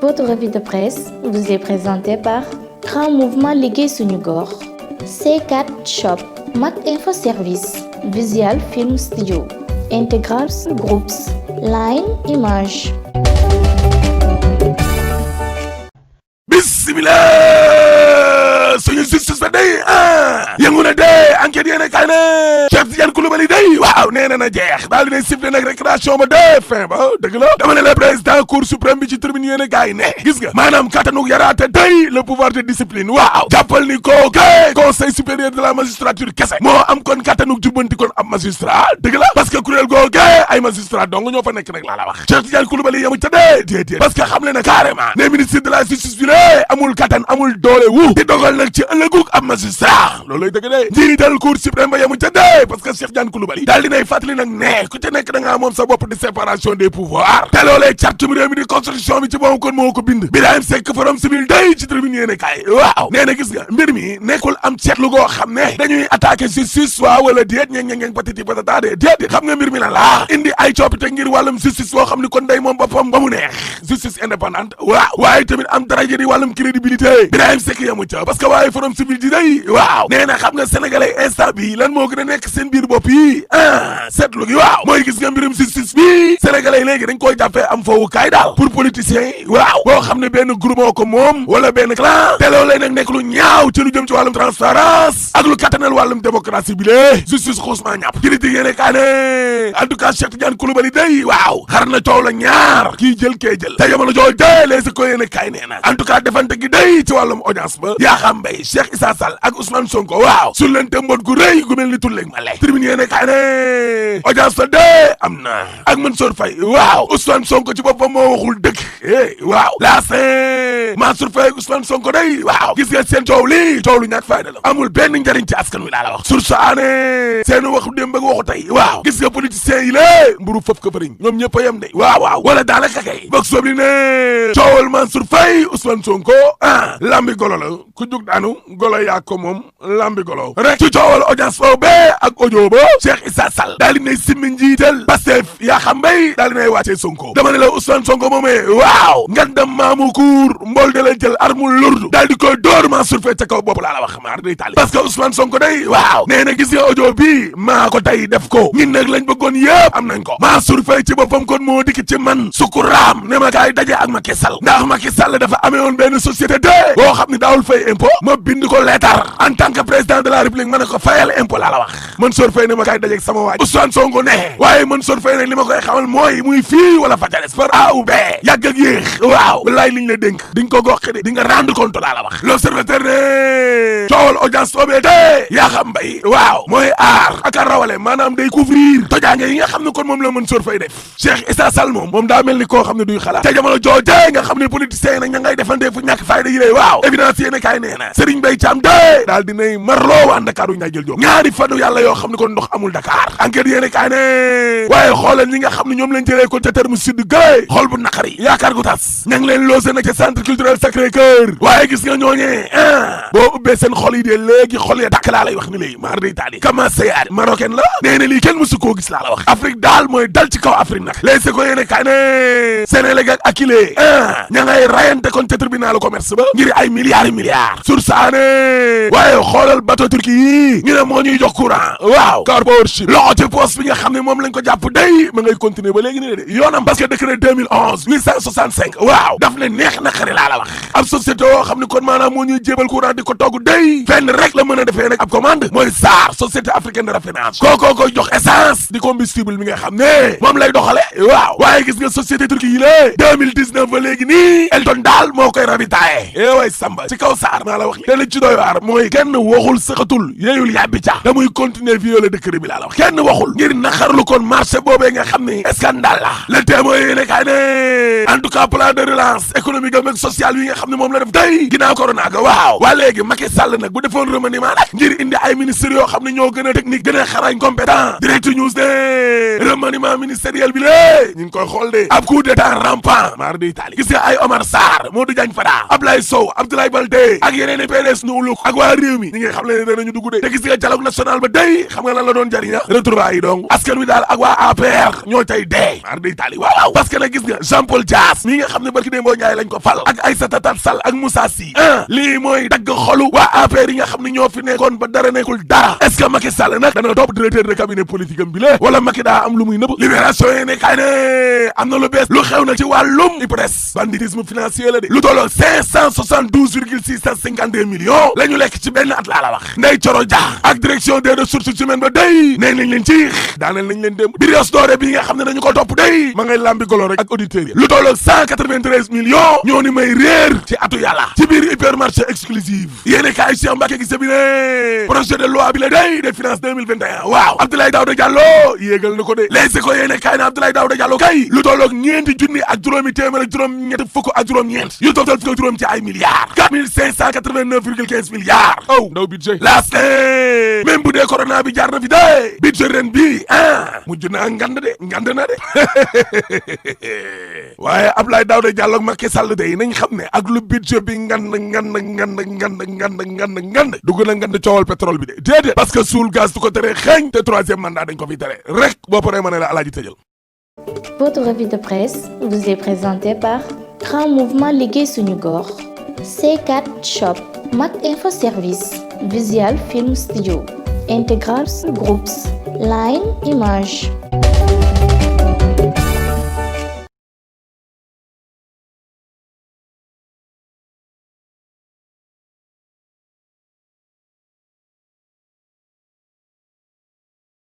Votre revue de presse vous est présentée par Grand Mouvement Liggéey Suñu Gox, C4 Shop, Mac Info Service, Visual Film Studio, Integral Groups, Line Image. Bismillah suñu justice ba day yëngu na dee enquête yéene kay ne Cheikh Tidiane Coulibaly day waaw nee na jeex daal dinay sifflé nag récréation ba dee fin ba dëgg la dama ne le président cour suprême bi ci tribune yéene kay ne gis nga maanaam kattanug yaraate day le pouvoir de discipline waaw jàppal ni kooke conseil supérieur de la magistrature kese moo am kon kattanug jubbanti kon ab magistrat dëgg la parce que kuréel googe ay magistrat donc ñoo fa nekk nag laa la wax Cheikh Tidiane Coulibaly yamu ca dee déedéet parce que xam le na carrément ne ministre de la justice bi amul kattan amul doole wu di dogal nag ci ëllëgug ab magistrat looluy dëgg de njiital cour suprême ba yamu ca dee parce que Cheikh Tidiane Coulibaly daal dinay fàttali nag ne ku ci nekk da ngaa moom sa bopp di séparation des pouvoirs te loolee cartum réew mi di constitution bi ci moom kon moo ko bind Birahim Seck forum civil day ci tribune yéene kaay waaw nee na gis nga mbir mi nekkul am ceetlu goo xam ne dañuy attaqué justice waaw wala déet ñeng patiti patata de déet xam nga mbir mi la laa indi ay coppite ngir wàllum justice boo xam ni kon day moom boppam ba mu neex justice indépendante waaw waaye tamit am daraja di wàllum crédibilité Birahim Seck yamu ca parce que waaye forum civil di day waaw nee na xam nga sénégalais instant bi lan moo gën a nekk seen biir bopp yi seetlu gi waaw mooy gis nga mbirum justice bi sénégalais léegi dañ koy jàppee am foofu kaay daal pour politiciens yi waaw boo xam ne benn groupe moo ko moom wala benn clan te loolu lay nag nekk lu ñaaw ci lu jëm ci wàllum transparence ak lu kattanal wàllum démocratie bi lée justice xuusma ñàpp critique yéene kaa ne en tout cas Cheikh Tidiane Coulibaly day waaw xar na coow la ñaar kii jël kee jël te jamono joo jee les ko yéene kaay nee na en tout cas defante gi day ci wàllum audience ba yaa xam mbay Cheikh Issa Sall ak Ousmane Sonko waaw su leen te mbot gu rëy gu mel ni tulleeg ma lay tribune yéene kaay ne audience ba dee am na ak Mansour Faye waaw Ousmane Sonko ci boppam moo waxul dëgg waaw la Mansour Faye ak Ousmane Sonko day waaw gis nga seen coow lii coow lu ñàkk fayda la amul benn njariñ ci askan wi laa la wax source aane seen waxu démb ak waxu tey waaw gis nga politiciens yi lée mburu fëf ko fëriñ ñoom ñëpp a yem de waaw wala daanaka kay bog soob li ne coowal Mansour Faye Ousmane Sonko lambi golo la ku jug daanu golo yaa ko moom lambi golo rek ci coowal audience boobu ak audio ba Cheikh Issa Sall daal di nay simmi njiital Pastef yaa xam mbay daal di nay wàccee Sonko dama ne la Ousmane Sonko moomee waaw ngandam maamu kuur mbool da la jël armul lourd daal di koy dóor Mansour Faye ca kaw bopp laa la wax maar day taali parce que Ousmane Sonko day waaw nee na gis nga audio bi maa ko tey def ko ñun nag lañ bëggoon yëpp am nañ ko Mansour Faye ci boppam kon moo dikk ci man sukuraam ne ma kaay daje ak Macky Sall ndax Macky Sall dafa amee woon benn société de boo xam ne daawul fay impôt ma bind ko leetar en tant que président de la république ma ne ko fayal impôt laa la wax Mansour Faye ne ma kaay daje ak sama waaj Ousmane Sonko ne waaye Mansour Faye nag li ma koy xamal mooy muy fii wala fatales par A ou B yàgg ak yéex waaw wallaay liñ la dénk di nga ko gox di nga rendre compte laa la wax l'observateur ne coowal audience boobee de yaa xam mbay waaw mooy aar ak a rawale maanaam day couvrir tojaange yi nga xam ne kon moom la Mansour Faye def Cheikh Issa Sall moom daa mel ni koo xam ne duy xalaat te jamono jooje nga xam ne politiciens yi nag ña ngay defante fu ñàkk fayda yi lay waaw évidence yéene kaay nee na Serigne Mbaye Thiam de daal dinay marloo waa Dakar u ñaa jël jóg ñaari fanu yàlla yoo xam ne kon ndox amul Dakar enquête yéene kaay ne waaye xoolal ñi nga xam ne ñoom lañ jëlee ko ca terme sud gay xool bu naqari yaakaar gu tas ña ngi leen loosé nag ca centre culturel Sacré-Cœur waaye gis nga ñooñee boo ubbee seen xol yi de léegi xol ya dakk laa lay wax ni léegi maar day taali commencé yaari marocaine la nee na lii kenn mësu koo gis laa la wax Afrique daal mooy dal ci kaw Afrique nag léegi ko yéene kaay ne Sénégal ak Akile ña ngay rayante kon ca tribunal commerce ba ngir ay milliards sur saane waaye xoolal bateau Turquie yi ñu ne moo ñuy jox courant waaw car powership loxo ci poste bi nga xam ne moom lañ ko jàpp day ma ngay continuer ba léegi ne de yoonam parce que décret 865 waaw daf ne neex na xare laa la wax ab société yoo xam ne kon maanaam moo ñuy jébal courant di ko togg day fenn rek la mën a defee nag ab commande mooy SAR société africaine de raffinage kookoo koy jox essence di combustible bi nga xam ne moom lay doxale waaw waaye gis nga société Turquie yi lée 2019 ba léegi nii Elton daal moo koy ravitaillé way samba ci kaw SAR maa la wax li te li ci doy waar mooy kenn waxul sëxatul yeeyul yàbbi ca da muy continuer violer décret bi laa la wax kenn waxul ngir naxarlu kon marché boobee nga xam ne scandale la le témoin yéene kaay ne en tout cas plan de relance économique ak social yi nga xam ne moom la def day ginnaaw corona ga waaw waa léegi Macky Sall nag bu defoon remaniement nag ngir indi ay ministres yoo xam ne ñoo gën a technique gën a xarañ compétent direct news ne remaniement ministériel bi lée ñu ngi koy xool de ab coup d'état rampant maar di Italie gis nga ay Omar Sarr Modou Diagne Fada Ablaye Sow Abdoulaye Baldé ak yeneen i PDS nu uluk ak waa réew mi ñi nga xam ne danañu dugg de te gis nga dialogue national ba day xam nga lan la doon jariña retrouvailles yi donc askan wi daal ak waa APR ñoo tey dee mar day taali waaw parce que nag gis nga Jean Paul Dias mi nga xam ne barki démboo Njaay lañ ko fal ak Aïssata Tall Sall ak Moussa Sy lii mooy dagg xolu waa APR yi nga xam ne ñoo fi nekkoon ba dara nekkul dara est-ce que Macky Sall nag dana topp directeur de cabinet politique am bi la wala Macky daa am lu muy nëbb libération yi ne kay ne am na lu bees lu xew na ci wàllum IPRES banditisme financier la de lu tolloo 572,652 millions la ñu lekk ci benn at laa la wax Ndeye Coro Dia ak direction des ressources humaines ba day nee nañ leen ci daaneel nañ leen démb Birios Doore bi nga xam ne dañu ko topp day ma ngay lambi golo rek ak auditeurs yi lu tolloo 193 millions ñoo ni may réer ci atu yàlla ci biir hypermarché exclusive yéene kaay Cheikh Mbacké gis bi ne projet de loi bi la day des finances 2021 waaw Abdoulaye Daouda Diallo yéegal na ko de Les Échos yéene kaay na Abdoulaye Daouda Diallo kay lu tolloog ñeenti junni ak juróomi téeméer ak juróom ñetti fukk ak juróom ñeent yu toftal fukk ak juróom ci ay milliards 4589,15 milliards ndaw budget laas même bu dee corona bi jaar na fi de budget ren bi mujj naa ngand na de waaye Abdoulaye Daouda Diallo ak Macky Sall day nañ xam ne ak lu budget bi ngand dugg na ngand coowal pétrole bi de déedéet parce que suul gaz du ko tere xeeñ te troisième mandat dañ ko fi tere rek boo paree ma ne la alaaji tëjal. Votre revue de presse vous est présentée par Grand Mouvement Liggéey Suñu Gox, C4 Shop, Mak Info Service, Visual Film Studio, Integrals Groups, Line Image.